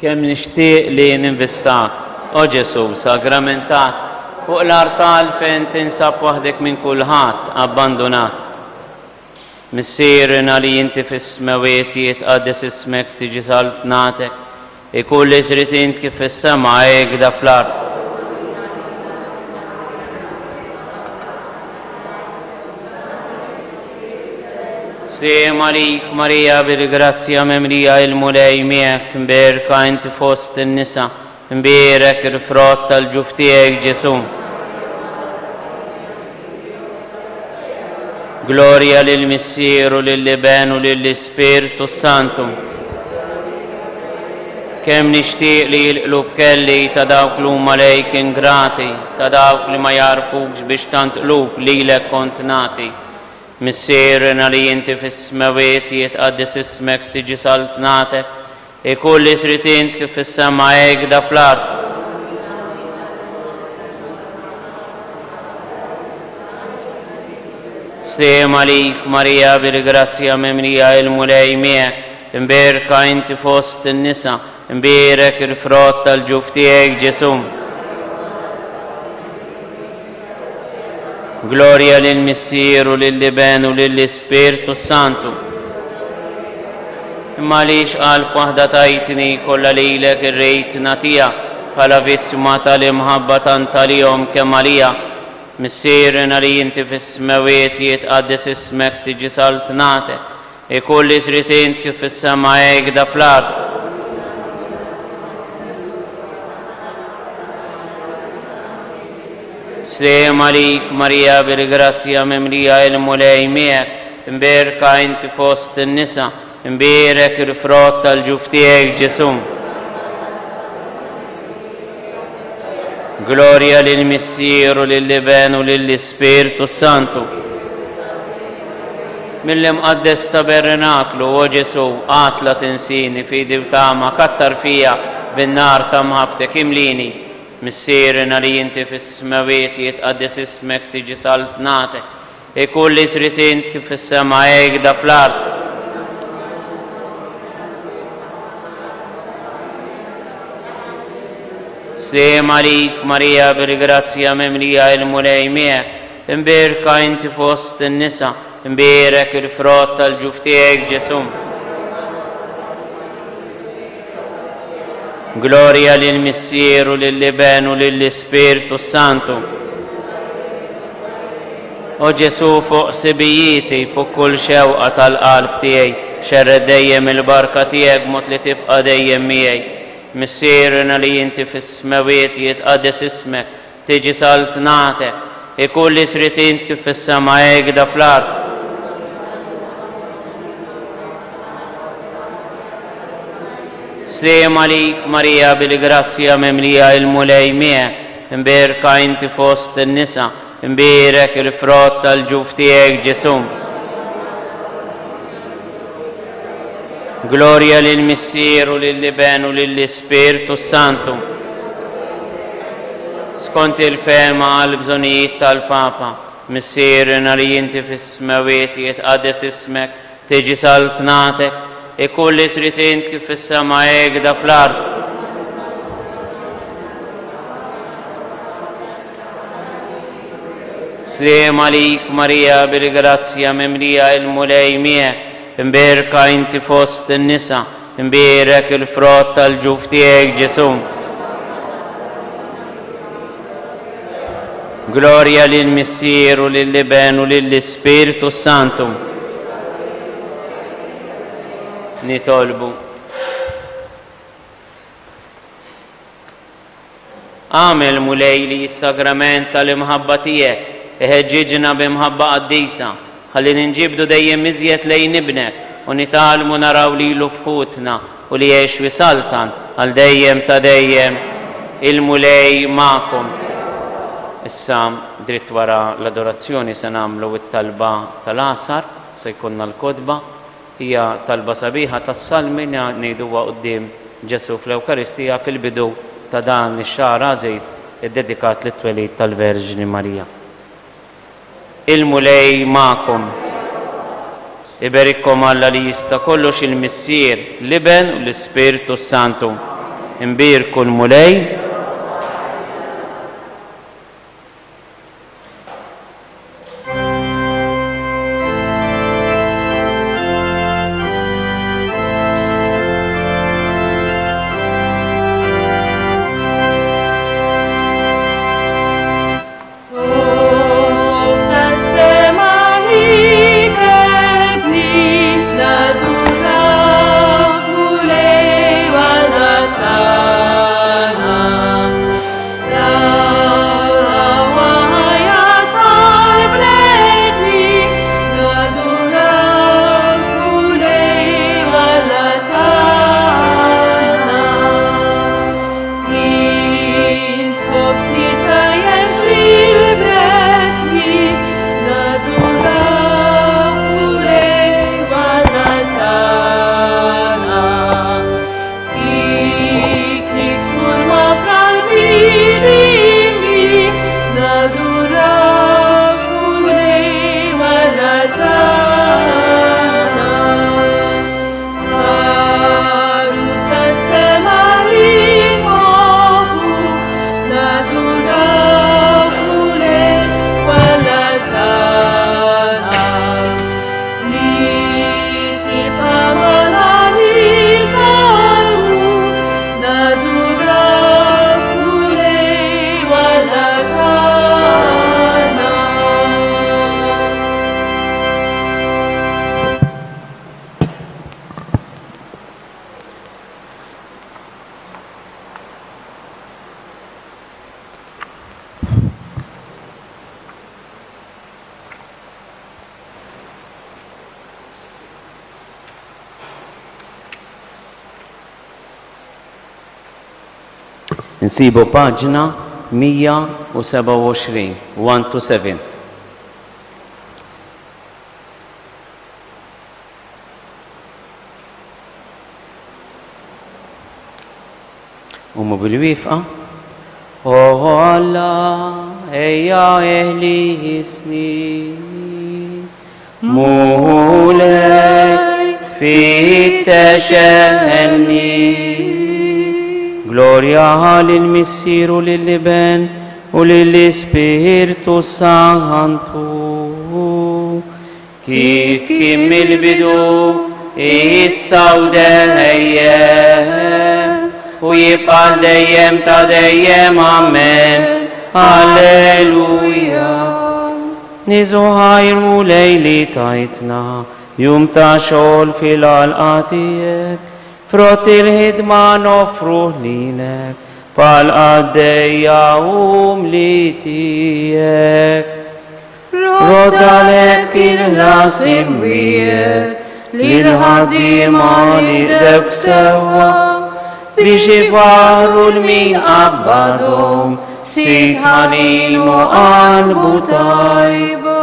Kemm nixtieq li ninvistak, O Ġesù, sagramentat, fuq l-artal fejn tinsab waħdek minn kulħadd abbandunat. Missierna li inti fis-smewwiet jitqaddes ismek tiġi saltnatek, ikun li trid int kif fis-sema hekda fl-art. Sliem għalik Marija bil-grazzja mimlija il-Mulej miegħek, mbierka inti fost in-nisa, mbierek il-frott tal-ġuf tiegħek Ġesù. Glorja lill-Missier u lill-Iben u lill-Ispirtu Santu. Kemm nixtieq li l-qlub kelli ta' dawk li huma lejk ingrati, ta' dawk li ma jagħrfukx biex tant qlub lilek kont nagħti. Missierna li inti fis-smewwiet jitqaddes ismek tiġi saltnatek, ikun li trid int kif fis-sema hekda fl-art. Sliem għalik Marija bil-grazzja mimlija il-Mulej miegħek, imbierka inti fost in-nisa, imbierek il-frott tal-ġuf tiegħek Ġesù. Glorja lill-Missier u lill-Iben u lill-Ispirtu s-Santu. Imma għaliex qalb waħda tajtni kollha lilek irrid nagħtiha bħala vittma tal-imħabba tant għalihom kemm għalija. Missierna li inti fis-smewwiet jitqaddes ismek tiġi saltnatek, Ikun li trid int kif fis-sema hekda fl-art. Sliem għalik Marija bil-grazzja mimlija il-Mulej miegħek, imbierka inti fost in-nisa, imbierek il-frott tal-ġuf tiegħek Ġesù. Glorja lill-Missier u lill-Iben u lill-Ispirtu s-Santu. Mill-Imqaddes Tabernaklu, o Ġesù, qatt la tinsini, fidi u tama, kattar fija bin-nar ta' mħabbtek, imlini. Missierna li inti fis-smewwiet, jitqaddes ismek, tiġi saltnatek, Ikun li trid int kif fis-sema hekda fl-art. Sliem għalik Marija bil-grazzja mimlija il-Mulej miegħek, imbierka inti fost in-nisa, imbierek il-frott tal-ġuf tiegħek Ġesù. Glorja lill-Missier u lill-Iben u lill-Ispirtu s-Santu. O Ġesù, fuq ħsibijieti, fuq kull xewqa tal-qalb tiegħi, xerred dejjem il-barka tiegħek b'mod li tibqa' dejjem miegħi. Missierna li inti fis-smewwiet, jitqaddes ismek, tiġi saltnatek, ikun li trid int kif fis-sema hekda fl-art. Sliem għalik Marija bil-grazzja mimlija il-Mulej miegħek, imbierka inti fost in-nisa, Imbierek il-frott tal-ġuf tiegħek Ġesù. Glorja lill-Missier u lill-Iben u lill-Ispirtu s-Santu. Skont il-fehma għall-bżonnijiet tal-Papa, Missierna li inti fis-smewwiet jitqaddes ismek, Tiġi saltnatek, ikun li trid int kif fis-sema hekda fl-art. Sliem għalik Marija bil-grazzja mimlija il-Mulej miegħek, imbierka inti fost in-nisa, imbierek il-frott tal-ġuf tiegħek Ġesù. Glorja lill-Missier u lill-Iben u lill-Ispirtu s-Santu. Nitolbu. Agħmel, Mulej, li s-sagrament tal-imħabba tiegħek iħeġġiġna bi mħabba qaddisa, ħalli ninġibdu dejjem iżjed lejn Ibnek u nitgħallmu naraw lilu f'ħutna u li jgħix u jsaltan għal dejjem ta' dejjem. Il-Mulej magħkom. Issa, dritt wara l-adorazzjoni se nagħmlu t-talba tal-għasar, se jkollna l-kotba. Hija talba sabiħa tas-Salmi li ngħiduha quddiem Ġesù fl-Ewkaristija fil-bidu ta' dan ix-xahar għażiż iddedikat lit-twelid tal-Verġni Marija. Il-Mulej magħkom. Iberikkom Alla li jista' kollox il-Missier, l-Iben u l-Ispirtu s-Santu. Imbierku l-Mulej. Insibu paġna 127, 127. Qumu bil-wieqfa. O Alla, ejja eħlisni. Mulej, fittex għenni. Glorja lil Missier u lill-Iben u lill-Ispirtu Santu. Kif kien mill-bidu, issa u dejjem, u jibqa' dejjem ta' dejjem. Amen. Alleluja. Niżu ħajr Mulej li tajtna jum ta' xogħol fil-għalqa tiegħek, frott il-ħidma noffruh lilek bħal qaddejja umli tiegħek. Rodd għalhekk il-ħlas imwiegħed lill-ħaddiema li qdewk sewwa, biex ifaħħru 'l min qabbadhom, Sid ħanin u qalbu tajba.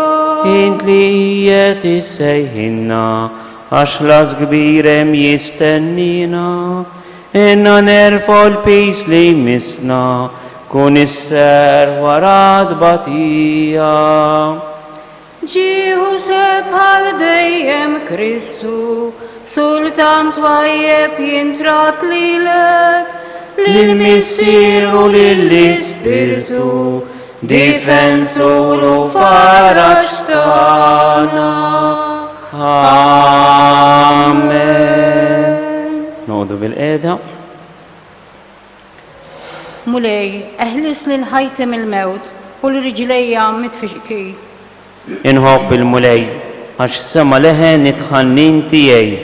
Int li qiegħed issejħilna, għax ħlas kbir hemm jistenniena, Għinna nerfgħu l-piż li jmissna, kun is-serħ wara tbatija. Ġieħu sebħ għal dejjem Kristu, Sultan twajjeb jintrat lilek, Lill-Missier u lill-Ispirtu, difensur u faraġ tagħna. Amen. Noqogħdu bil-qiegħda. Mulej, eħlis lil ħajti mill-mewt u 'l riġlejja mit-tfixkil. Inħobb il-Mulej, għax sema' leħen it-tħannin tiegħi.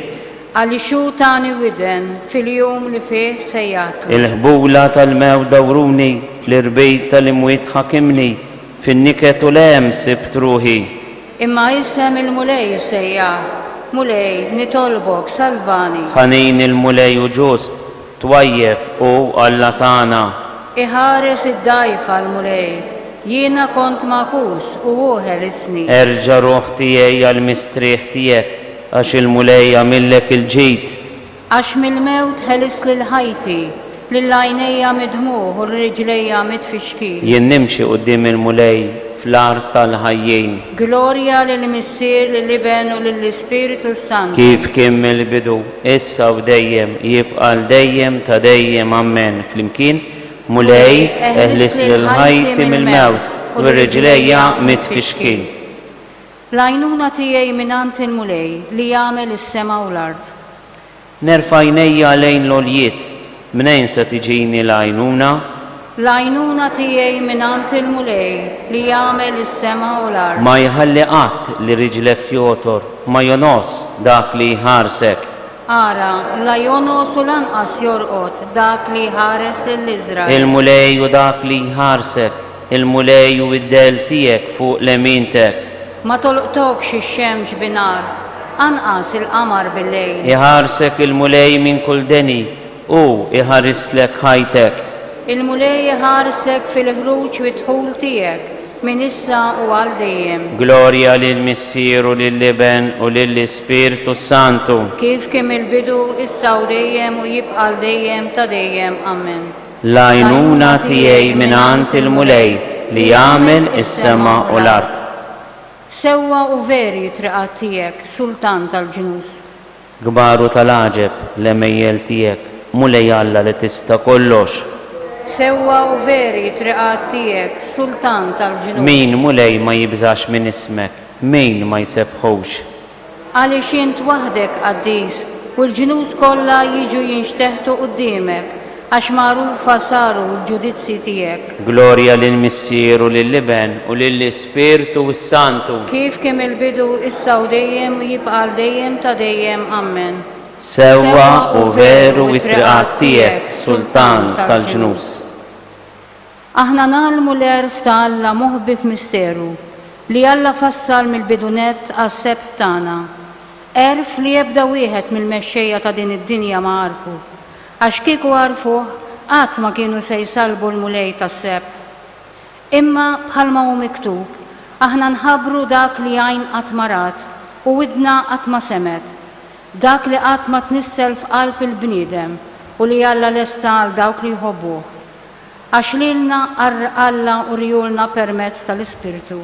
Għaliex hu tani widen fil-jum li fih sejjaħtlu. Il-ħbula tal-mewt dawruni, l-irbit tal-imwiet ħakimni, fin-niket u l-hemm sibt ruħi. Imma isem il-Mulej sejjaħ, Mulej, nitolbok, salvani. Ħanin il-Mulej u ġust, twajjeb hu Alla tagħna. Iħares id-dgħajfa l-Mulej, jiena kont magħkus u hu ħelisni. Erġa' ruħ tiegħi għall-mistrieħ tiegħek, għax il-Mulej għamillek il-ġid. Għax mill-mewt ħelist lil ħajti, lil għajnejja mid-dmugħ u 'l riġlejja mit-tfixkil. Jien nimxi quddiem il-Mulej. fl-art tal-ħajjin. Glorja lill-Missier, lill-Iben u lill-Ispirtu s-Santu. Kif kien mill-bidu, issa u dejjem, jibqa' għal dejjem ta' dejjem. Ammen. Flimkien, Mulej, eħlis lil ħajti mill-mewt u riġlejja mit-tfixkil. L-għajnuna tiegħi mingħand il-Mulej li għamel is-sema u l-art. Nerfa' għajnejja lejn l-għoljiet, mnejn se tiġini l-għajnuna? L-għajnuna tiegħi mingħand il-Mulej li għamel is-sema u l-art. Ma jħalli qatt li riġlek jogħtor, ma jongħos dak li jħarsek. Ara, la jongħos u lanqas jorqod dak li jħares lil Iżrael. Il-Mulej hu dak li jħarsek, il-Mulej hu d-dell tiegħek fuq lemintek. Ma tolqtokx ix-xemx bi nhar, anqas il-qamar bil-lejl. Iħarsek il-Mulej minn kull deni, hu jħarislek ħajtek. Il-Mulej iħarsek fil-ħruġ u d-dħul tiegħek, minn issa u għal dejjem. Glorja lill-Missier u lill-Iben u lill-Ispirtu s-Santu. Kif kien mill-bidu, issa u dejjem u jibqa' għal dejjem ta' dejjem. Ammen. L-għajnuna tiegħi mingħand il-Mulej li għamel is-sema u l-art. Sewwa u veri t-triqat tiegħek, Sultan tal-ġnus. Kbar u tal-għaġeb l-għemejjel tiegħek, Mulej Alla li tista' kollox. Sewwa u veri t-triqat tiegħek, Sultan tal-ġnus. Min, Mulej, ma jibżax minn ismek, min ma jsebbħux? Għaliex int waħdek qaddis, u l-ġnus kollha jiġu jinxteħtu quddiemek, għax magħrufa saru l-ġudizzji tiegħek. Glorja lill-Missier u lill-Iben u lill-Ispirtu s-Santu. Kif kien mill-bidu, issa u dejjem u jibqa' għal dejjem ta' dejjem. Ammen. Sewwa u veru t-triqat tiegħek, Sultan tal-ġnus. Aħna ngħallmu l-għerf ta' Alla moħbi f'misteru, li Alla fassal mill-bidu nett għas-sebħ tagħna. Għerf li ebda wieħed mill-mexxejja ta' din id-dinja ma għarfu. Għax kieku għarfuh, qatt ma kienu se jsallbu l-Mulej tas-sebħ. Imma, bħalma hu miktub, aħna nħabbru dak li għajn qatt ma rat u widna qatt ma semgħet, dak li qatt ma tnissel f'qalb il-bniedem u li Alla lesta għal dawk li jħobbuh. Għax lilna Alla uriehulna permezz tal-Ispirtu.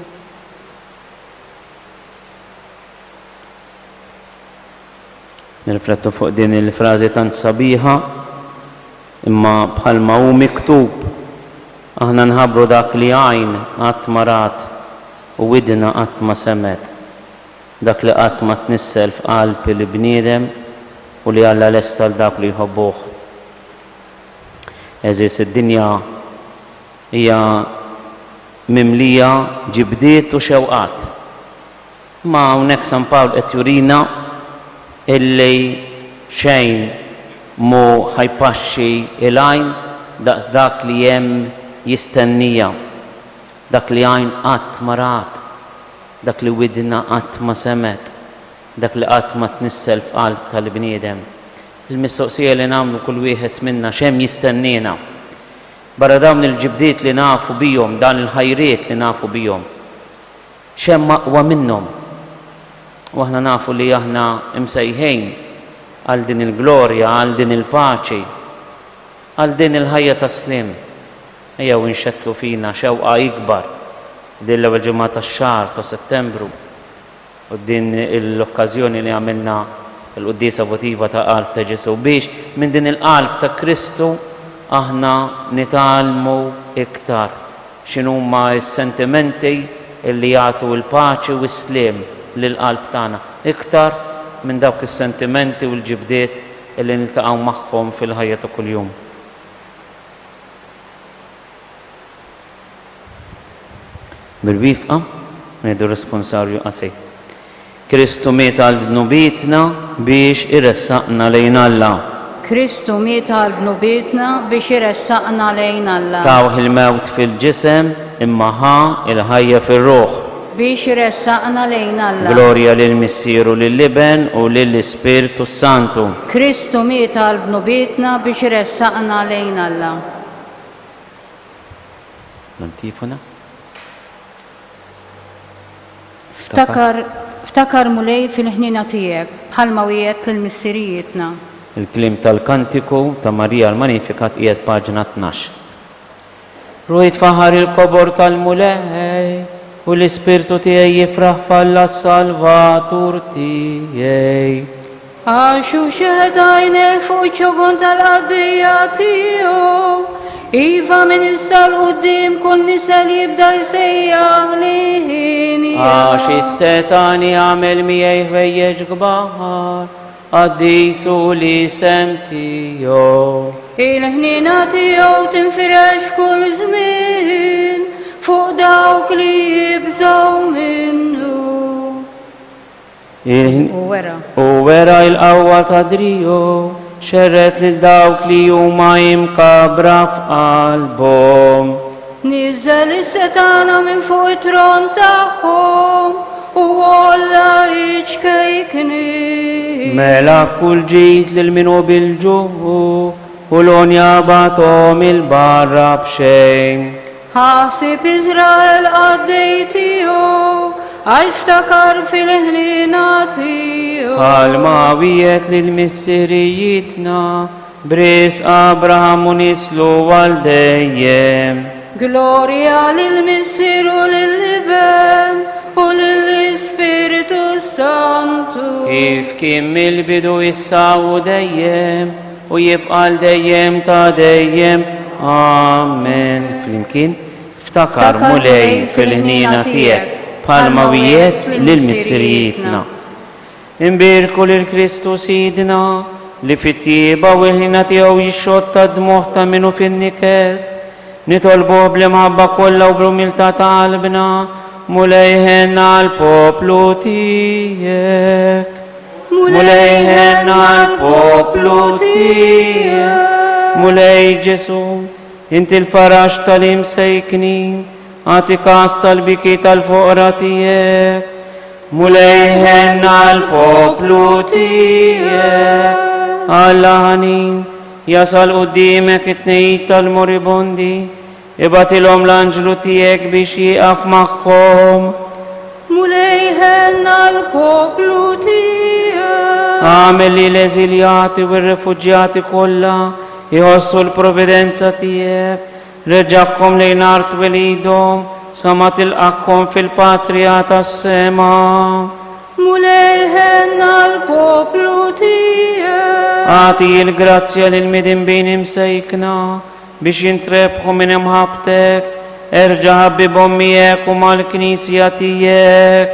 Nirriflettu fuq din il-frażi tant sabiħa, imma bħalma hu miktub, aħna nħabbru dak li għajn qatt ma rat u widna qatt ma semgħet, dak li qatt ma tnissel f'qalb il-bniedem u li Alla lesta għal dawk li jħobbuh. Għeżież, id-dinja hija mimlija ġibdiet u xewqat. Imma hawnhekk San Pawl qed jurina illi xejn mhu ħa jpaxxi l-għajn daqs dak li hemm jistennija, dak li għajn qatt ma rat, dak li widna qatt ma semgħet, dak li qatt ma tnissel f'qalb tal-bniedem. Il-mistoqsija li nagħmlu kull wieħed minna x'hemm jistenniena? Barra dawn il-ġibdiet li nafu bihom, dan il-ħajriet li nafu bihom. X'hemm aqwa minnhom? U aħna nafu li aħna msejħin għal din il-glorja, għal din il-paċi, għal din il-ħajja ta' sliem. Ejjew inxettlu fina xewqa ikbar din l-ewwel ġimgħa tax-xahar ta' Settembru u din l-okkażjoni li għamilna l-quddiesa votiva ta' Qalb ta' Ġesù biex minn din il-qalb ta' Kristu aħna nitgħallmu iktar. X'inhuma s-sentimenti li jagħtu l-paċi u s-sliem lill-qalb tagħna, iktar minn dawk is-sentimenti u l-ġibdiet li niltaqgħu magħhom fil-ħajja ta' kuljum? Bil-wifqa, ngħidu r-responsarju qasir. Kristu miet għal dnubietna biex iressaqna lejn Alla. Kristu miet għal dnubietna biex iressaqna lejn Alla. Tawh il-mewt fil-ġisem imma ħa l-ħajja fir-ruħ. Biex iressaqna lejn Alla. Glorja lill-Missier u lill-Iben u lill-Ispirtu s-Santu. Kristu miet għal dnubietna biex iressaqna lejn Alla. L-antifona. Ftakar, ftakar Mulej fil-ħniena tiegħek, bħalma wiegħedt lil missirijietna. Il-kliem tal-kantiku ta' Marija l-Magnificat qiegħed paġna 12. Ruħi tfaħħar il-kobor tal-Mulej. U l-ispirtu tiegħi jifraħ f'Alla s-Salvatur tiegħi. Għax hu xeħet għajnejh fuq iċ-ċokon tal-qaddejja tiegħu, iva minn issa 'l quddiem kull nisel jibda jsejjaħli hienja. Għax is-setgħani għamel miegħi ħwejjeġ kbar, qaddis hu l-isem tiegħu. Il-ħniena tiegħu tinfirex f'kull żmien fuq dawk li jibżgħu minnu. U wera. U wera l-qawwa ta' driegħu, xerred lil dawk li huma imkabbra f'qalbhom. Niżżel is-setgħana minn fuq it-tron tagħhom u għolla ċ-ċkejknin. Mela kull ġid lil min hu bil-ġuħ, u l-għonja bagħathom 'il barra b'xejn. Ħasib Iżrael qaddej tiegħu, għax ftakar fil-ħniena tiegħu. Bħalma wiegħed lil missirijietna, b'risq Abraham u nislu għal dejjem. Glorja lill-Missier u lill-Iben u lill-Ispirtu s-Santu. Kif kien mill-bidu issa u dejjem, U jibqa' għal dejjem ta' dejjem. Amen. Flimkien, ftakar, Mulej, fil-ħniena tiegħek, bħalma wiegħedt lil missirijietna. Inbierku lil Kristu Sidna, li fit-tjieba u l-ħniena tiegħu jixxotta d-dmugħ ta' min hu fin-niket. Nitolbuh bl-imħabba kollha u bl-umiltà ta' qalbna, Mulej ħenna għall-poplu tiegħek. Mulej ħenna għall-poplu tiegħek. Mulej Ġesù, inti l-faraġ tal-imsejknin, agħti kas tal-biki tal-foqra tiegħek. Mulej ħenna għall-poplu tiegħek. Alla ħanin, jasal quddiemek it-tnejjid tal-moribondi, Ibgħatilhom l-anġlu tiegħek biex jieqaf magħhom. Mulej ħenna l-poplu tiegħek. Agħmel li l-eżiljati u r-refuġjati kollha jħossu l-providenza tiegħek. Reġagħhom lejn art twelidhom sa ma tilqagħhom fil-patrija tas-sema. Mulej ħenna l-poplu tiegħek. Agħti l-grazzja lill-midinbin imsejkna Biex jintrebħu minn imħabbtek, erġa' ħabbibhom miegħek u mal-Knisja tiegħek.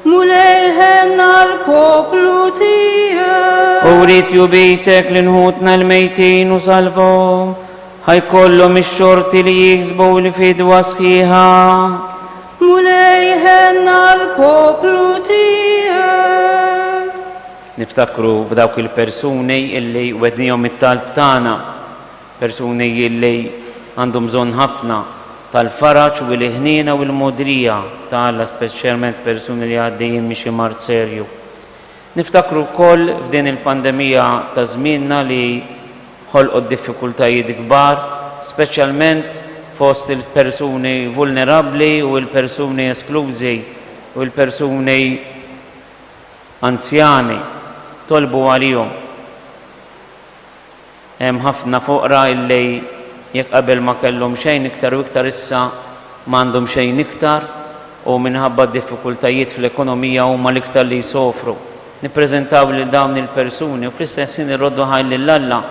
Mulej ħenna l-poplu tiegħek. Uri tjubitek lil ħutna l-mejtin u salvahom, ħa jkollhom ix-xorti li jiksbu l-fidwa sħiħa. Mulej ħenna l-poplu tiegħek. Niftakru f'dawk il-persuni illi wednihom it-talb tagħna. Persuni li għandhom bżonn ħafna tal-faraġ u l-ħniena u l-mogħdrija ta' Alla speċjalment persuni li għaddejjin minn xi mard serju. Niftakru wkoll f'din il-pandemija ta' żmienna li ħolqot diffikultajiet kbar speċjalment fost il-persuni vulnerabbli u l-persuni esklużi u l-persuni anzjani. Tolbu għalihom. Hemm ħafna foqra illi jekk qabel ma kellhom xejn iktar u iktar issa m'għandhom xejn iktar u minħabba d-diffikultajiet fl-ekonomija huma l-iktar li jsofru. Nippreżentaw lil dawn il-persuni u fl-istess ħin irroddu ħajr lil Alla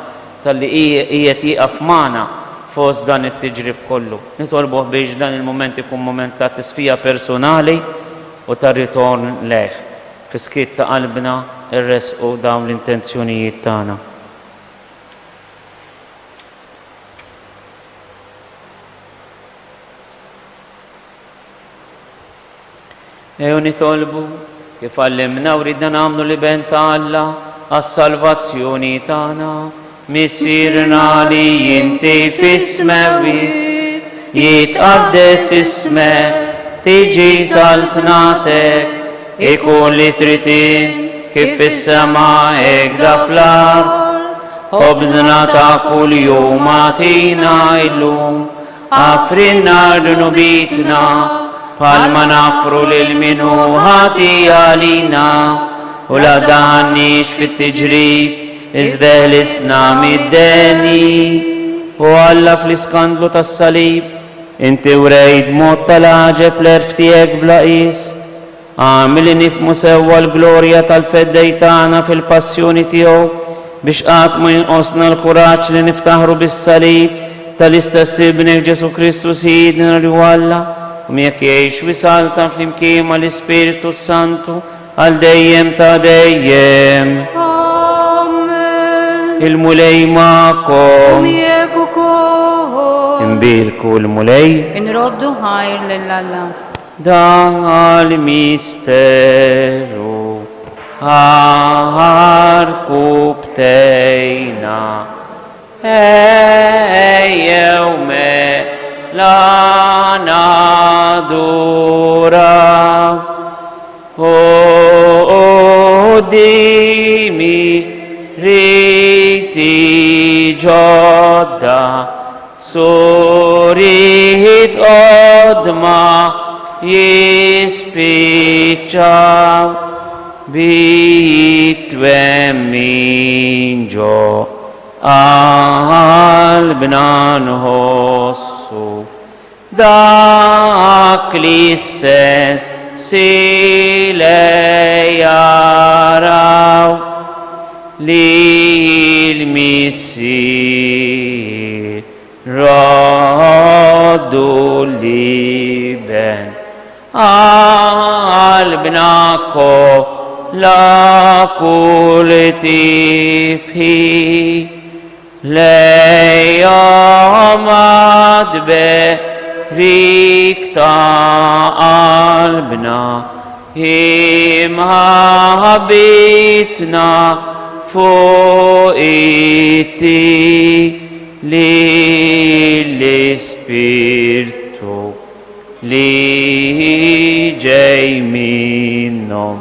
talli qiegħed jieqaf magħna fost dan it-tiġrib kollu. Nitolbuh biex dan il-mument ikun mument ta' tisfija personali u ta' ritorn lejh. Fis-skiet ta' qalbna rressqu dawn l-intenzjonijiet tagħna. Ejjew nitolbu kif għallimna u ridna nagħmlu l-Iben ta' Alla għas-salvazzjoni tagħna. Missierna li inti fis-smewwiet, jitqaddes ismek, tiġi saltnatek, Ikun li trid int, kif fis-sema hekk da fl-art. Ħobżna ta' kuljum agħtina illum. Aħfrilna dnubietna, bħalma naħfru lil min hu ħati għalina. U la ddaħħalniex fit-tiġrib, iżda eħlisna mid-deni. O Alla fl-iskandlu tas-salib. Inti wrejt b'mod tal-għaġeb l-għerf tiegħek bla qies. Agħmel li nifhmu sewwa l-glorja tal-Feddej tagħna fil-passjoni tiegħu, biex qatt ma jonqosna l-kuraġġ li niftaħru bis-salib tal-istess Ibnek Ġesù Kristu Sidna li hu Alla, u miegħek jgħix u jsaltan flimkien mal-Ispirtu s-Santu għal dejjem ta' dejjem. Amen. Il-Mulej magħkom. U miegħek ukoll. Imbierku l-Mulej. Inroddu ħajr lil Alla. Dan il-misteru għarkubtejna. Ejjew mela naduraw quddiemi riti ġodda suriet qodma jispiċċaw bit-twemmin ġo Qalbna nħossu dak li s-sensi jaraw li l-Missier roddu l-Iben. Qalbna kollha kull tifħir lejhom għat-tberik ta' qalbna imħabbitna fuq it-ti lill-Ispirtu. Li ġej minnhom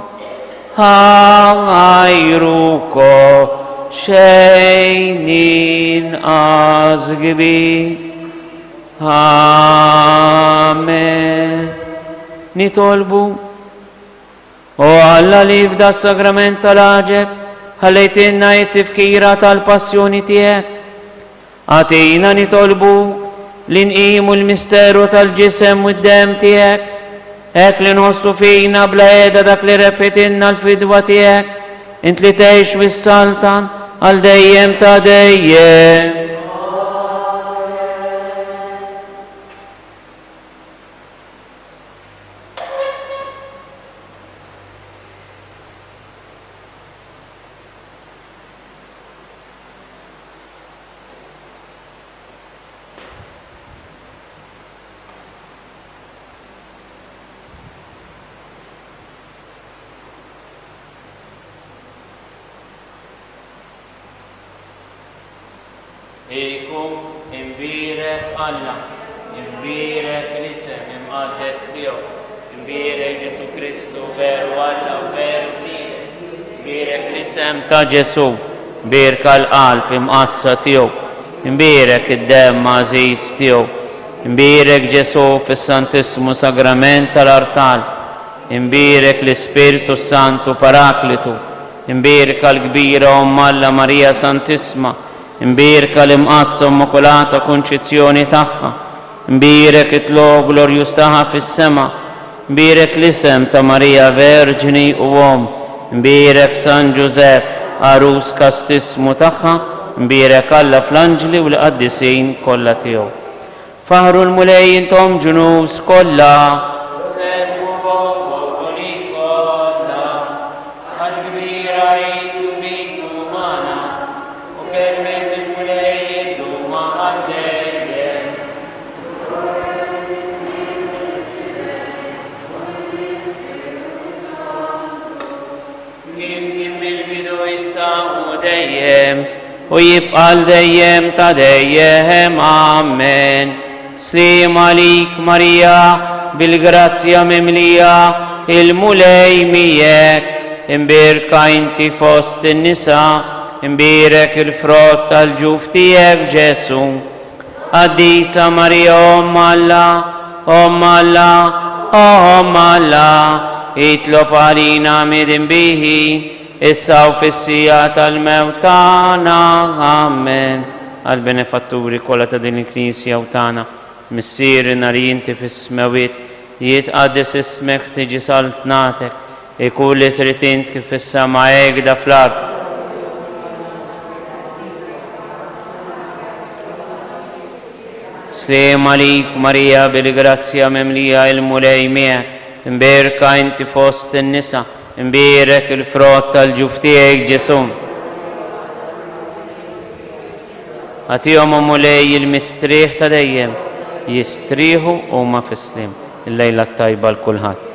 ħajruko xejn inqas kbir. Amen. Nitolbu O Alla li f'da sagrament tal-għaġeb ħallejtilna it-tifkira tal-passjoni tiegħek. Agħtina nitolbuk li nqimu l-misteru tal-ġisem u d-demm tiegħek, hekk li nħossu fina bla heda dak li rebħitilna l-fidwa tiegħek, int li tgħix u ssaltan għal dejjem ta' dejjem. Ikun imbierek Alla, imbierek l-isem imqaddes tiegħu, imbierek Ġesù Kristu veru Alla u veru bniedem, imbierek l-isem ta' Ġesù. Bierka l-qalb imqaddsa tiegħu. Imbierek id-demm għażiż tiegħu. Imbierek Ġesù fis-Santissmu Sagrament tal-artal. Imbierek l-Ispirtu s-Santu Paraklitu. Imbierka l-kbira Omm Alla Marija Santissma. Imbierka l-Imqaddsa u Immakulata Kunċizzjoni tagħha. Imbierek it-tlugħ glorjuż tagħha fis-sema. Imbierek l-isem ta' Marija Verġni u Omm. Imbierek San Ġużepp, għarus kastissmu tagħha. Imbierek Alla fl-anġli u l-qaddisin kollha tiegħu. Faħħru l-Mulej intom ġnus kollha. Sellmu popoli kollha. Għax kbira hi tjubitu magħna. U kelmet il-Mulej iddum għal dejjem. Kif kien mill-bidu issa u dejjem u jibqa' għal dejjem ta' dejjem. Amen. Sliem għalik Marija, bil-grazzja mimlija, il-Mulej miegħek, imbierka inti fost in-nisa, imbierek il-frott tal-ġuf tiegħek Ġesù. Qaddisa Marija Omm Alla, Omm Alla, Omm Alla, itlob għalina midinbihin, issa u fis-siegħa tal-mewt tagħna. Amen. Għall-benefatturi kollha ta' din il-Knisja u tagħna. Missierna li inti fis-smewwiet, jitqaddes ismek, tiġi saltnatek, ikun li trid int kif fis-sema hekda fl-art. Sliem għalik Marija bil-grazzja mimlija il-Mulej miegħek, imbierka inti fost in-nisa, imbierek il-frott tal-ġuf tiegħek Ġesù. Agħtihom o Mulej il-mistrieħ ta' dejjem, jistrieħu huma fis-sliem. Il-lejla t-tajba 'l kulħadd.